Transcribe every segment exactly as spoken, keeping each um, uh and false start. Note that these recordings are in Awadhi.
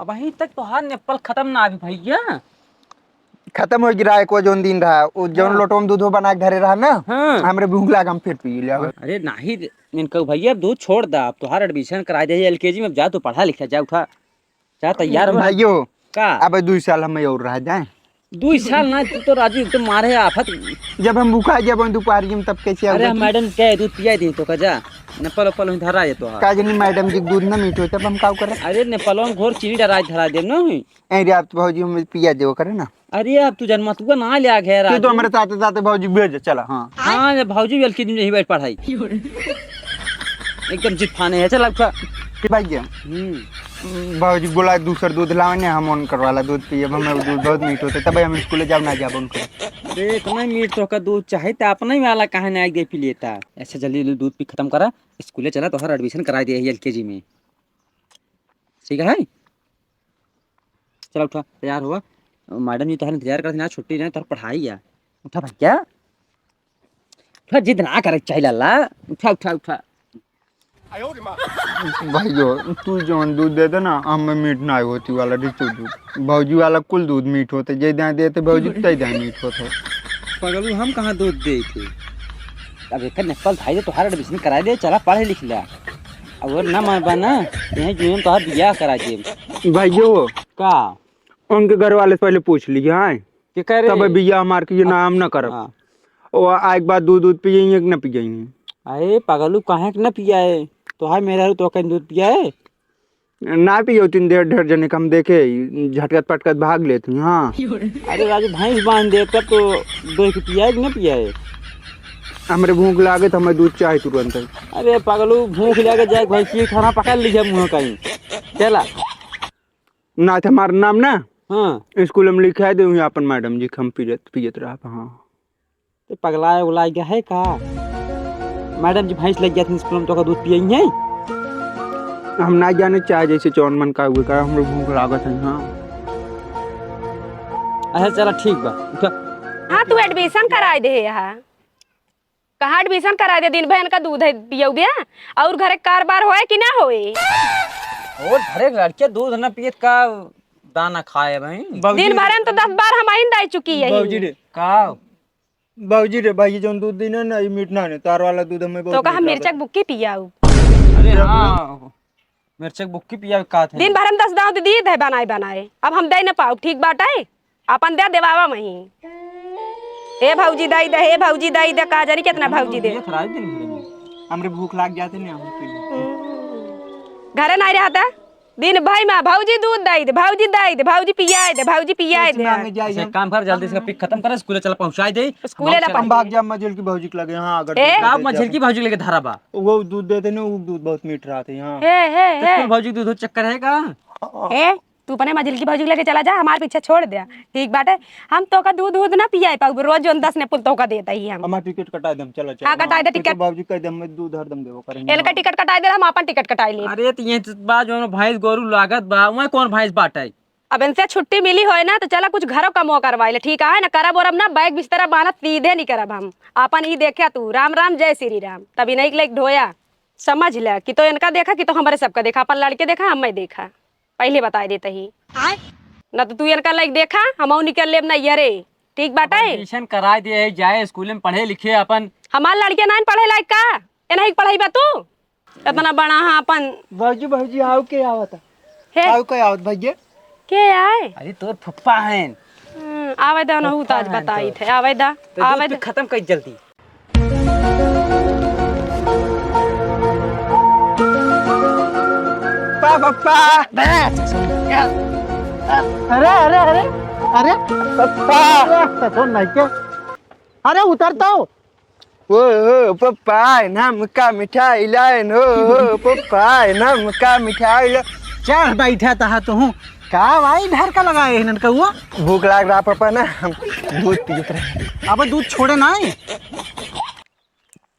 वहीं तक तोहार नेपल खत्म ना अभी भैया। खत्म हो गिरा, एको जौन दिन रहा, वो जौन हाँ। लोटो में दूधो बना के धरे रहा ना, हाँ। हमरे भूख लाग, हम फिर पी लिया। अरे नाही रे, इनका भैया, अब दूध छोड़ दा, अब तोहार admission कराई दे एलकेजी में, अब जा तू पढ़ा लिखा, जा उठा, जा तैयार हो। भाइयो, का? अब दुई साल हमें और रह जाए। दुई साल ना, तू तो राजू एकदम मारे आफत। जब हम भूखा जब हम दोपहर में, तब कैसे अरे आओगे हम तुम? मैडम के दूध पिया दी तो का जा, नेपल ओपल वहीं धरा ये तो है। का जनी मैडम जी दूध ना मीठ हो, तब हम का करें? अरे नेपलवा में घोर चीनी डरा धरा दे ना हुई। ए रे, आप तो भौजी हमें पिया देव करे ना। अरे, अब तू जनमतुआ ना ले आ गया तू तो राजू। हमारे साथे साथे भौजी भेज, चला, हाँ। हाँ, ये भौजी भी एलकेजी में यही बैठ पढ़ाई। एकदम जिद फाने है, चल अब खा। कि भाई जी, हम्म। भौजी बोला दूसर दूध लावे ने, हम उनकर वाला दूध पिए, हमें दूध बहुत मीठ होते, तब हम स्कूले जाब ना जाब उनकर। अरे, इतना मीठ तो का दूध चाहे, तो अपना ही वाला काहे ना एक दे पी लेता। ऐसे जल्दी जल्दी दूध पी खत्म करा, स्कूले चला, तोहर admission करा दिया है एलकेजी में। ठीक है? चला उठा, तैयार हुआ। मैडम जी तोहर इंतजार करत ना, छुट्टी ना, तोहर पढ़ाई है। उठा भैया, उठा, जिद ना करे के चाही लाला। उठा, उठा, उठा। भाइयो, तू जौन दूध दे दे ना, हमें मीठ ना होती वाला रिचू दूध। भौजी वाला कुल दूध मीठ होते, जे दाएं देते भौजी, तै दाएं मीठ होते। पगलू, हम कहाँ दूध दे थे? अब एक नेपल भाई तो तोहार admission करा दे, चला पढ़े लिख ला। अगर ना मन बा ना, यहीं जो हम तोहार बियाह करा दे। भाइयो, का? उनके घर वाले से पहले पूछ लिया है। के कह रहे? तब बियाह मार के ये नाम ना करब। हाँ। ओ, आए के बाद दूध, दूध पियेंगे कि ना पियेंगे? अरे पगलू, काहे के ना पियाए? तोहार मेहरारू तो कहीं दूध पियाए? ना पियो तीन डेढ़, डेढ़ जने के हम देखे, झटकत पटकत भाग लेत हुई, हाँ। अरे राजू, भैंस बांध दे, तब तो दो के पियाए कि ना पियाए? हमरे भूख लागे तो हमें दूध चाहे तुरंत। अरे पगलू, भूख लागे जाए, भैंसी खाना पकड़ लीजिए मुँह कहीं। चला। ना तो हमार नाम ना हाँ। स्कूल में लिखा दे, वहीं अपन मैडम जी के हम पियत, पियत रहब, हाँ। ते पगलाए उगलाए गया है का? मैडम जी भैंस लग गया था स्कूल में, तो का दूध पियई है? हम ना जाने चाहे जैसे जौन मन का हुए का, हम लोग भूख लागत है, हाँ। अच्छा चला ठीक बा, उठा। हाँ, तू admission कराए दे यहाँ। कहाँ admission कराए दे, दिन भर इनका दूध है पियउबे, और घरे कारबार होए कि ना होए? और घरे लड़के दूध ना पियत का दाना खाए भाई। बाबूजी दिन रे। भर में तो दस बार हम आइन दाई चुकी है। बाबूजी रे। का? बाबूजी रे, भाई जौन दूध दीना ना, ई मीठ ना ने, तार वाला दूध हमें बहुत तो का मीठ हम लागत। मिर्चा के बुक्की पियाऊ? अरे हाँ, मिर्चा के बुक्की पियाऊ का थे? दिन भर में दस दाँव दे दी है बनाए बनाए, अब हम दे ना पाऊ, ठीक बात है? अपन दे देवावा मही। हे भौजी दई दे, हे भौजी दई दे, का जानी कितना भौजी दे। ये थोड़ा दिन भर में। हमरे भूख लाग जाते ने, हम पी लेते। घरे नहीं रहता, दिन भई में भौजी दूध दई दे, भौजी दई दे, भौजी पियाए दे, भौजी पियाए कुछ दे। ना में जाए अच्छा, हम। काम कर, जल्दी से पिक खत्म कर, स्कूले चला पहुंचाई दे। स्कूले हम ना चलते हम भाग हैं। जा मझिलकी भौजी के लगे। हाँ, अगर ए? का मझिलकी भौजी के लगे धरा बा? वो दूध देते ने, वो दूध बहुत मीठ रहते हैं। हाँ। हे, हे, तो हे। कुल भौजी के दूध चक्कर है का? ए, तू अपने मझिलकी भौजी के लगे चला जा, हमार पीछे छोड़ दे। ठीक बाटे, हम तोका दूध वूध ना पियाए पाउब, रोज जौन दस नेपुल तोका देत ही हम। हमार टिकट कटाए दे, हम चला, चला। हाँ, कटाए दे हाँ, टिकट। बाबूजी कह दे, हम दूध हरदम देबो करेंगे। इनका टिकट कटाए दे, हम आपन टिकट कटाए ले। अरे, तो ये बा जौन भैंस गोरू लागत बा, वह कौन भैंस बाटे? अब इनसे छुट्टी मिली होए ना, तो चला कुछ घरो कमवा करवाई ले, ठीक है ना? करब ओरब ना, बैग बिस्तरा बांधत सीधे निकरब हम। आपन ई देखे तू, राम राम, जय श्री राम। तब इन्हीं के लेके ढोया, समझ ले कि तो इनका देखा कि तो हमरे सबका देखा, अपन लड़के देखा, हमें देखा। पहिले बताइ देत ही। आय। न तो तू इनका लाइक देखा, हमहू निकल लेब नैहरे। ठीक बाटे? अब admission कराइ दे, जाए स्कूल में पढ़े लिखे अपन। हमार लड़के नाहीं पढ़े लायक का? ए नहीं पढ़ाई बा तू? इतना बड़ा हाँ अपन। भौजी, भौजी, आओ के आवत? हे। आओ के आवत भैया? के आए? अरे तोर फुफ्फा हैं। हम्म, आवे दा ना, फुफ्फा आज हैं बताई तोर। थे, आवे दा, तो आवे दूध दा। खत्म कर जल्दी। पा, पप्पा। अरे, अरे, अरे, अरे। पप्पा। अरे, तो नहीं क्या? अरे, उतर तो। ओ, ओ, पप्पा, नमका मिठाई लाइन हो, हो, पप्पा, नमका मिठाई लाइन। चढ़ बैठा तहा तू। का भाई, इधर का लगाए है ननका हुआ? भूख लाग रहा पप्पा ना, हम दूध पीत रहे। अब दूध छोड़े ना है?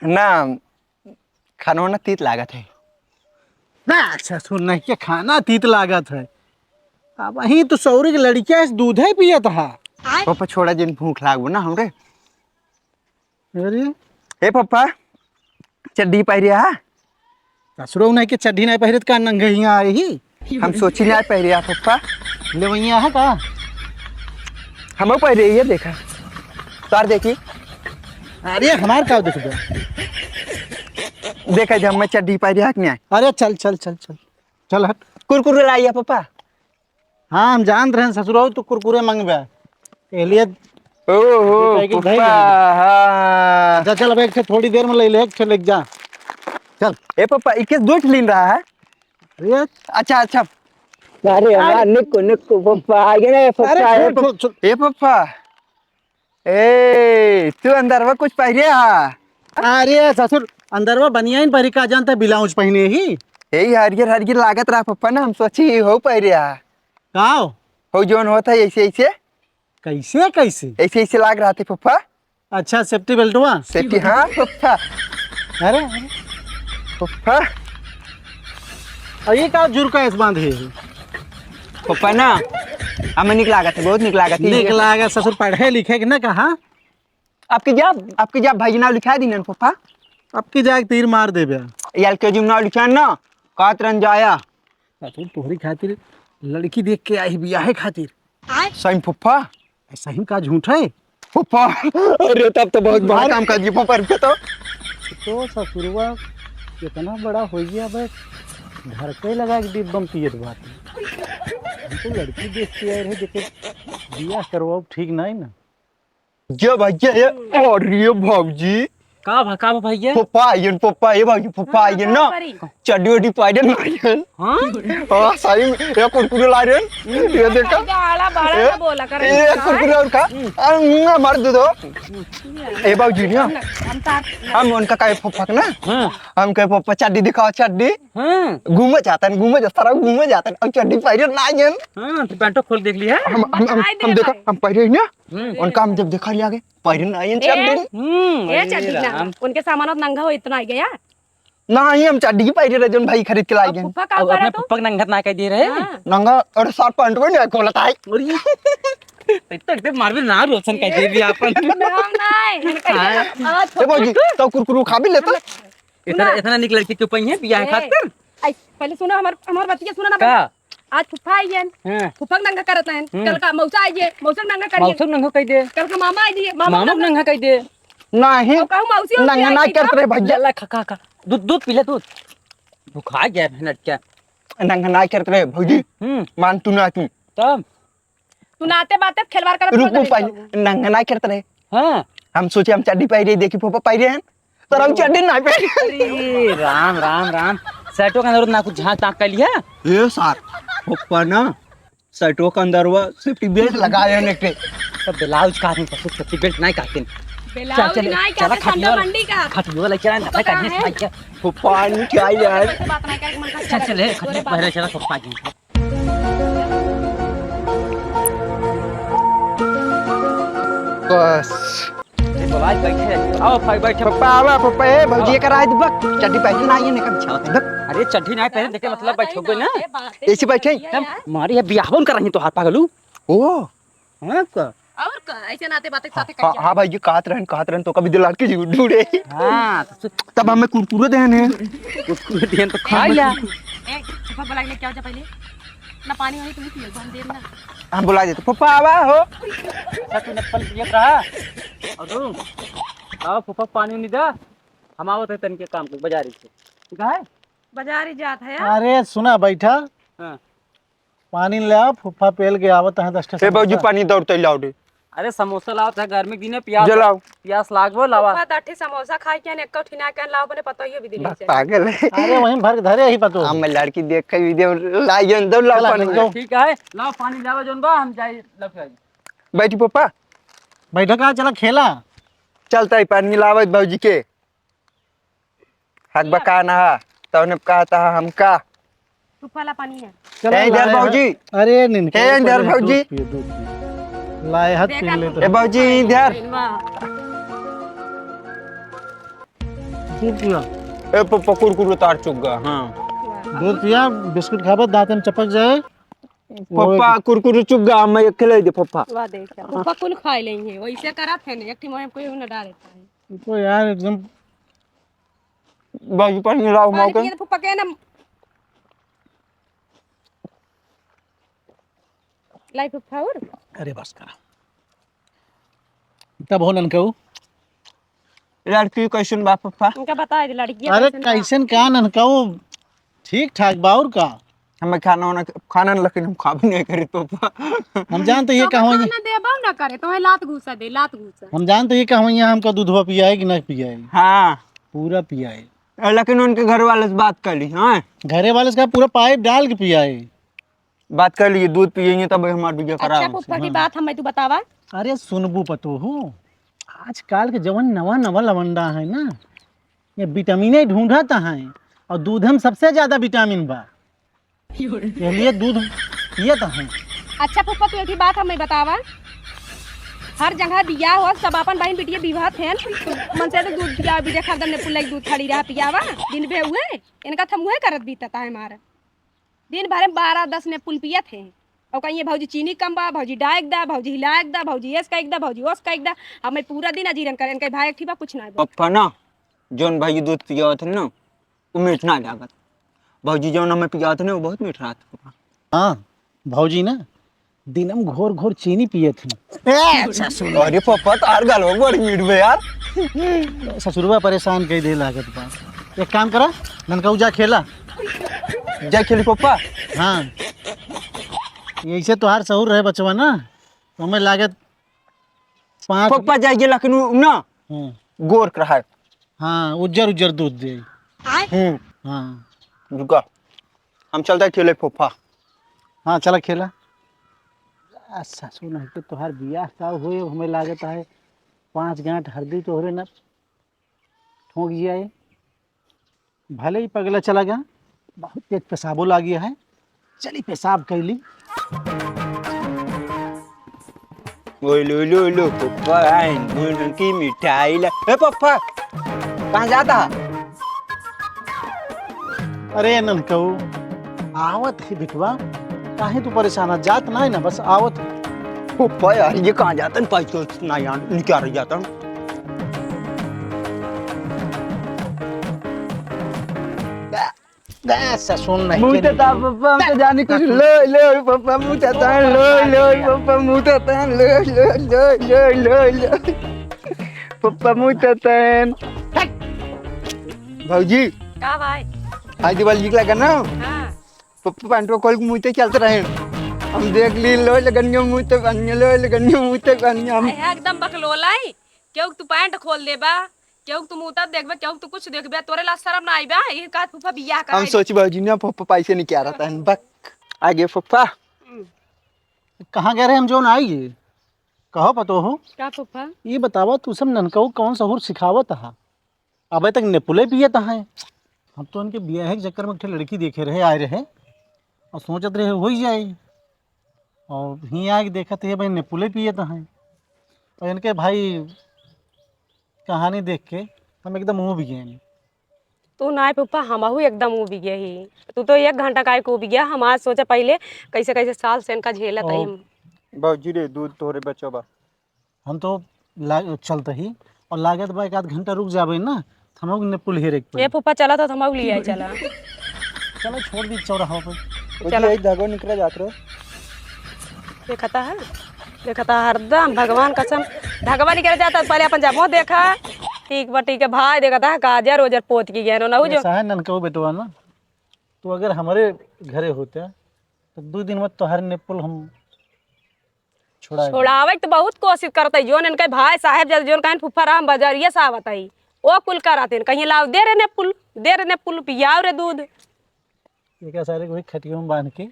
ना, खाना वाना तीत लागत है। ना, ससुर नहीं के खाना तीत लागत है। अब वहीं तो सौरी के लड़किया से दूध है पियत हा। पापा छोड़ा जिन भूख लागबो ना हमरे। अरे। ए पापा, चड्डी पहिरे हा? ससुरो नहीं के चड्डी नहीं पहिरत का नंगे हिया आई ही। हम सोची ना पहिरे आ फुफ्फा। लेवइया है का? हम पहिरे, ये देखा। तार देखी। अरे हमार का देख बे? देखा जब मैं चड्डी पहिरे हक नहीं आए। अरे चल, चल, चल, चल। चल हट। कुरकुरे लाई आ फुफ्फा। हाँ, हम जानत रहेन ससुरऊ तू कुरकुरे मंगबे। ए लिए ओहो, दू पैकेट धई फुफ्फा, लेंगे। हाँ। जा चल, अब एक ठे थोड़ी देर में ले ले, एक ठे लेके जा। चल। ए फुफ्फा, इक्कीस दो ठे लीन रहा है। अरे। अच्छा, अच्छा। अरे, अरे। वाह, निक्कू, निक्कू, फुफ्फा, आ गए ना, फुफ्फा, अरे, ए छोड़, फुफ-, छोड़, छोड़। ए फुफ्फा। ए, तू अंदरवा कुछ पहिरे हा? अरे ससुर, अंदरवा बनियाइन पहिरी का जानता, ब्लाउज पहिने ही। यही हरियर हरियर लागत रहा फुफ्फा ना, हम सोची हो पहिरे हा। का हो? हो जौन होत है ऐसे ऐसे। कैसे कैसे? ऐसे ऐसे लाग रहा थे फुफ्फा। अच्छा, safety belt हुआ? Safety, हाँ फुफ्फा। अरे, अरे। फुफ्फा। और ये का जुरका ऐसे बांधे है? फुफ्फा ना, हमें निक लागत है, बहुत निक लागत है। निक लागत, ससुर पढ़े लिखे के ना कहा। आपकी जा, आपकी जा भाई नाव लिखा दी ना फुफ्फा। आपकी जा एक तीर मार देबे। एलकेजी में नाव लिखा ना, कात रन जाया। ससुर तोहरी खातिर लड़की देख के आई बियाहे खातिर। सही फुफ्फा। सही का झूठ है? फुफ्फा, अरे तब तो बहुत बड़ा अरे। काम कर दिया फुफ्फा, रुके तो। तो ससुरवा कितना बड़ा हो गया बे, घर के लगा के डिब्बम पियत बात। हम तो लड़की देख के आए रहे, देखे बियाह करवाओ ठीक नहीं ना। ये भैया, ये, अरे भौजी। का भा, का भा भैया? फुफ्फा आइयन, फुफ्फा, ये भौजी, फुफ्फा हाँ, आइयन ना। का करी? चड्डी वड्डी पाइडन ना आइयन। हाँ? हाँ, सही में, ये कुरकुरे ला रहे हैं। ये देखा? आला बाला ए, ना बोला कर। ये कुरकुरे और खा। अरे, मुंह में मार दे दो। ए भौजी ना। हम, हम साथ हम उनका कहे फुफ्फा के ना। हाँ। हम कहे फुफ्फा चड्डी दिखाओ, चड्डी। हाँ। घूमे जातन, घूमे जा, सारा घूमे जातन। और चड्डी पाइडन ना आइयन। हाँ, तो पैंटो खोल देख लिया। हम, हम, हम, बताए दे हम देखा, भाई। हम पाइडन ना। हम्म। उनका हम जब देखा लिया आगे, पहिरन आइन ए, सब दिन। हम्म, ए, अरे चड्डी ना, राम। उनके सामानवा नंगा हो इतना आ गया। ना, ये हम चड्डी ही पहिरे रहे, जोन भाई खरीद के लाई अब गए। फुफ्फा का अब करे अपने तो? फुफ्फा के नंगा ना कह दे रहे। हाँ। नंगा, अरे शर्ट पैंट में नहीं खोलता है। अरे, तो एकदम मार भी ना रोशन कह दे भी आपन। ना, हम नहीं। हाँ। अब ए भौजी, तो कुरकुरू खा भी लेता। इतना, सुना। इतना निक लड़की क्यों पाई है बियाह ए, खातिर? आई, पहले सुना हमार, हमार बतिया सुना ना का? आज फुफ्फा आइयन, हाँ। फुफ्फा के नंगा करत हैं। हम्म। कल का मौसा आइए, मौसा के नंगा करिए। मौसा के नंगा कह दे। कल का मामा आइए, मामा मामा के नंगा। नंगा कह दे। नहीं, अब कहूँ मौसी, मौसी नंगा ना आइए, करत रहे भैया। ला, ला, खा, खा, खा। दूध, दूध पी ले, दूध। भुखा गया है लड़का। नंगा ना करत रहे भौजी। हम्म। मान तू ना तू। तब? तू नाते बाते खिलवाड़ करत रुक, रुक, पहले। नंगा ना करत रहे। हाँ। हम सोचे हम चड्डी पहिरे, देखी फुफ्फा पहिरे हैं। सर, हम चड्डी ना पहिरे। अरे, राम, राम, राम। शर्टो का अंदर ना कुछ झांक ताक कर लिया? ए सर, फुफ्फा ना, शर्टो का अंदर हुआ safety belt लगाए हैं नेटे। तो ब्लाउज का नहीं, तो safety belt नहीं काटते। ब्लाउज चल, चल, नहीं चला काटते, खटिया संडा वाला, मंडी का। खटिया वाला चला, पता चला, है? चला। फुफ्फा नहीं क्या यार? बात नहीं करे, मन का चल, चल, ए, खटिया पहले चला, फुफ्फा जी। बस। ए, बाबा, आज बैठे। आओ, भाई, बैठे। पप्पा, आवा, पप्पा, ए, भौजी, आओ। एकर आज बक, चड्डी पहन ना आइए, एकर बिछावत है, बक। अरे, चड्डी नहीं पहने, देखे, मतलब, बैठोगे ना। ऐसे बैठे। तब मारी है, बियाह बन कर रही तो हाथ पागलू। ओ। हाँ, का? और का? ऐसे नाते बातें हाँ, साथे हाँ, करिए। हाँ, भाई, ये कहत रहन, कहत रहन, तो कभी दिल लड़की जी ढूंढे। हाँ, तो तब हमें कुरकुरे देन है। कुरकुरे देन तो खा लिया। ए, फुफ्फा बुला के लेके आओ जा पहले। ना पानी वानी तुम पियो, हम देब ना। हम बुला देते। फुफ्फा आवा हो। अच्छा, तू नप्पल पियत रहा। और तू? आओ, फुफ्फा पानी उनी दे। हम आवत है तनिके काम को, बाजारी से। ठीक है? बाजारी जात है यार। अरे, सुना, बैठा। हाँ। पानी ले आओ, फुफ्फा पेल के आवत हैं दस ठे ए भौजी, समोसा। पानी दौड़ते लाओ रे। अरे समोसा लाओ, चाहे गर्मी के दिन है, प्यास, जे लाओ। प्यास लागबो, लावा। फुफ्फा दस ठे समोसा खाए के, एक ठिना के लाओ, अपने पतोहियो भी दे बस दीजिए। पागल है। अरे वहीं भर के धरे ही पतो। हम लड़की देख के वीडियो लाइए, दौड़ लाओ चला, पानी। जाओ। ठीक है, लाओ पानी लावा जोन बा, हम जाई लग जाई। बैठी पप्पा। बैठा का, चला खेला। चलता है पानी लावत भौजी के। हक बका ना हा, तौने कहा था हमका। तू फला पानी है। चला, ए, इधर लाए भौजी। हत। अरे, नहीं, नहीं, ए, इधर पहले भौजी। दूध पिए, दूध पिए। लाए हत, देखा पी ले तू तो। ए, भौजी, इधर। दूध पिया। ए, पप्पा, कुरकुरे तार चुक गया, हाँ। दूध पिया, बिस्कुट खाबा, दांत में चपक जाए। पप्पा, कुरकुरे चुक गया, मैं एक खिलाई दे, पप्पा। वाह, देखा। पप्पा कुल खाए लेंगे, वैसे करा थे ना, एक ठे मोए कोई ना डाले था। तो यार, एकदम बाजू पर मिलाओ पानी मौके। पिए तो फुफ्फा के ना। लाई फुफा और। अरे बस करा। तब हो ननकऊ? लड़की कैसन बा फुफा? उनका बता दे, लड़की अरे कैसन बा? कैसन का ननकऊ? ठीक ठाक बा और का? हमें खाना वाना, खाना न, लेकिन हम खाबे नहीं करी फुफा। हम जानते ये तो कहवा खाना देबो ना करे, तो है लात घूसा दे, लात घूसा। हम जानते ये कहवा हमका दूधवा पियाए कि ना पियाए? हाँ। पूरा पियाए। ए, लेकिन उनके घर वाले से बात कर ली, हाँ? घरे वाले से कहा पूरा पाइप डाल के पियाए। बात कर लीजिए, दूध पियेंगे तब हमार बिया खराब अच्छा, होत फूफा की है। बात हमें तू बतावा। अरे सुनबू पतोहू, आजकल के जवन नवा नवा लवंडा है ना, ये विटामिन ढूंढत है और दूध में सबसे ज्यादा विटामिन बा, ये लिए दूध पियत है। अच्छा फूफा, तू एक ही बात हमें बतावा, हर जगह बियाह हो, सब अपन बहन बिटिया बिवाहत हैं, तो मन से तो दूध पियावा, बिटिया खरीदम ने पुल्ला दूध खड़ी रहा पियावा, दिन भे हुए, इनका थम हुए करत बीतता है हमारा। दिन भर में बारह दस ने पुल पियत हैं। और कहिए भौजी चीनी कम बा, भौजी डाइक दा, भौजी हिलाइक दा, भौजी एस कइक दा, भौजी ओस कइक दा। अब मैं पूरा दिन अजीरन करें, कहीं भाई एक बा कुछ ना बा। पप्पा ना, जौन भाई दूध पियावत है ना, वो मीठ ना लागत। भौजी जौन हमें पियावत है ना, वो बहुत मीठ रहत है। हाँ, भौजी ना दिनम घोर घोर चीनी पियत हैं। ए, ससुर। अरे पप्पा, तार गाल में बड़ी मीठ बे यार। ससुरवा परेशान कई दे लागत बा। एक काम करा, ननकाऊ जा खेला। जा खेली पप्पा। हाँ, ऐसे तोहार सहूर रहे बचवा ना, तो हमें लागत पाँच पप्पा जाइए, लेकिन उ ना हाँ। गोर रहा है। हाँ, उज्जर उज्जर दूध दे। हम्म। हाँ। रुका, हम चलता है खेले फूफा। हाँ, चला खेला। आ, सासू नहीं तो तोहार बियाह का होए, हमें लागत है पाँच गांठ हरदी तोहरे ना ठोंक जाए। भले ही पगला चला गया, बहुत तेज पेशाबो लागी है। चली पेशाब कैली। ओए लो लो लो, पप्पा आइन, मुन की मिठाई ला। ए पप्पा, कहाँ जाता है? अरे ननकऊ, आवत है बिटवा, काहे तू परेशान है? जात ना है ना, बस आवत है। पप्पा यार, ये कहाँ जाता है? पाँच सौ ना यार, निकाल जाता हूँ। बस, सुन नहीं मुँह के तो ता पप्पा, हम तो जाने कुछ लो, लो, पप्पा, मुँह तो ता, लो, लो, पप्पा, मुँह तो ता, लो, लो। पप्पा, मुँह तो ता। भौजी। का भाई? आज दिवाली निकला का ना? हाँ। पप्पा पैंटवा खोल के मुँह तो चलत रहे। हम देख ली, लो लगनियो मुँह तो बनियो, लो लगनियो मुँह तो बनियो। हम आय, एकदम बकलोलाई। क्यों तू पैंट खोल देबा? केहू के तू मुँह तब देखबे, केहू के तू कुछ देखबे, तोरे ला शरम ना आइबे, हाँ? ये कहत फूफा बियाह हम कराई दे। सोची भौजी ना फूफा पैसे नहीं क्या रहता है, बक। आगे फूफा। हम्म। कहाँ गए रहे हम जौन आई? कहो पतोहू। का फूफा? ये बतावा तू सब ननकऊ कौन सहूर सिखावत हा? अबे तक नेपुले पियत हैं। हम तो इनके बियाह के चक्कर में एक ठे लड़की देखे रहे, आए रहे और सोचत रहे हो ही जाए। और हियाँ आके देखत है भाई नेपुले पियत हैं। और इनके भाई कहानी देख के हम एकदम ऊब गए। तू नाय फूफा, हमहू एकदम ऊब गए ही। तू तो एक घंटा काहे को ऊब गया? हम आज सोचा पहले कैसे कैसे साल से इनका झेलत है ओ। हम। बाबूजी रे, दूध तोहरे बचवा बा। हम तो ला-, चलत ही और लागत बा एक आध घंटा रुक जाबे ना, तो हमहू के नेपुल हेरे के पड़ी। ए फूफा, चला तो हमहू ले आई, चला। चलो, छोड़ दी चौराहा पे। वो चला। जी, यही धागो निकल जात रहो। देखता है, देखता है, हरदम भगवान कसम, धागवा निकल जाता, पहले अपन जबो देखा। ठीक बा, ठीक है भाई, देखता है, काजर ओजर पोत की गया ना, ये जो साहे ननकऊ बेटवा ना, तू अगर हमारे घरे होते, तो दो दिन में तोहर नेपुल हम छोड़ाए। छोड़ावे के तो बहुत कोशिश करत है, जोन इनके भाई साहब जब जोन कहन फुफा राम बजरिया से आवत है, ओ कुल करत है, कहीं लाव दे रे नेपुल, दे रे नेपुल, पियाव रे दूध। ये क्या सारे को खटियों में बांध के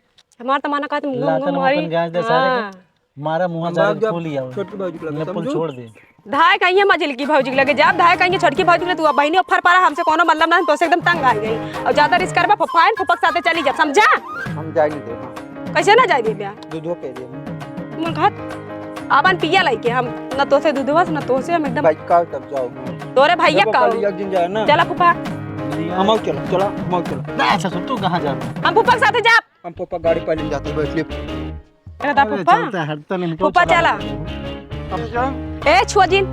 हमार तो माना कहत मुंह लातन मुंह मारी। अपन गांज दे सारे के। हाँ। मारा मुंह हम सारे भाग जाब, खोल लिया। छोटकी भौजी के लगे, नेपुल समझू? छोड़ दे। धाय कहिए मझिलकी भौजी के लगे जाब, धाय कहिए छोटकी भौजी के लगे, तू अब बहिनी ऑफर पारा, हमसे कोनो मतलब ना, तोसे एकदम तंग आ गई। और ज्यादा रिस्क करबा, फुफाइन फुफक साथे चली जाब, समझा? हम जाए नहीं देबा। कैसे ना जाए देबा? दूधो पे दे। तुम कहत, अपन पिया लइके हम, न तोसे दूधवा से, न तोसे हम एकदम बाइक का तब जाओ। तोरे भैया देखो, का कल हो? एक दिन जाए ना। चला फुफा। हम आओ चलो, चला, हम आओ चलो। ना, अच्छा, सुन, तू कहाँ जा रहा है? हम फुफक साथे जाब। हम फुफक गाड़ी पहले जाते बैठ ले। कहता अरे, फुफा? चलता है, हटता नहीं, फुफा चला। चला। अब जा। ए, छुआ जिन।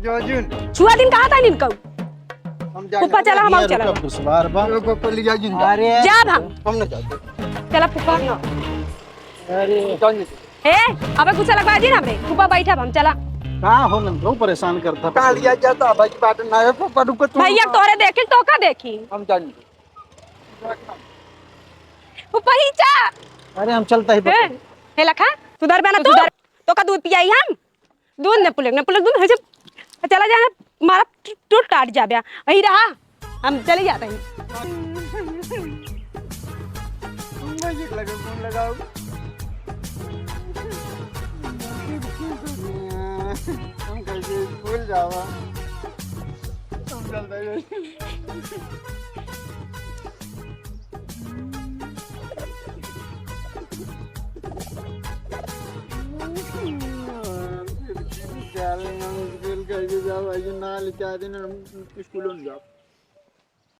जो जिन। छुआ जिन कहा था इनको? हम जाए फुफा ना। चला, हम आओ ये चला। रुको, दुश्वार बा। रुको, पहले जा जिन। अरे। जाब हम। हम ना जाते। चला फुफा। अरे। ए, अबे कुछ लगवा जी ना हमरे। ऊपर बैठा हम, चला। कहाँ हो नंदू, परेशान करता। कहाँ लिया जाता? भाई की बात ना है, पर रुको तुम। भैया तोहरे देखी, तो का देखी? हम जानी। ऊपर ही जा। अरे हम चलता ही ए, बता। ए लखा, सुधर बे ना तू। सुधर। तो का दूध पियाई हम? दूध न पुलेक, न पुलेक, दूध है जब चला जाना, मारा टू-, टूट काट जाबे। वही रहा, हम चले जाते हैं। मैं ये लगे, फोन लगाओ। हम कैसे भूल जावा? हम चलते हैं। स्कूल ना जाओ।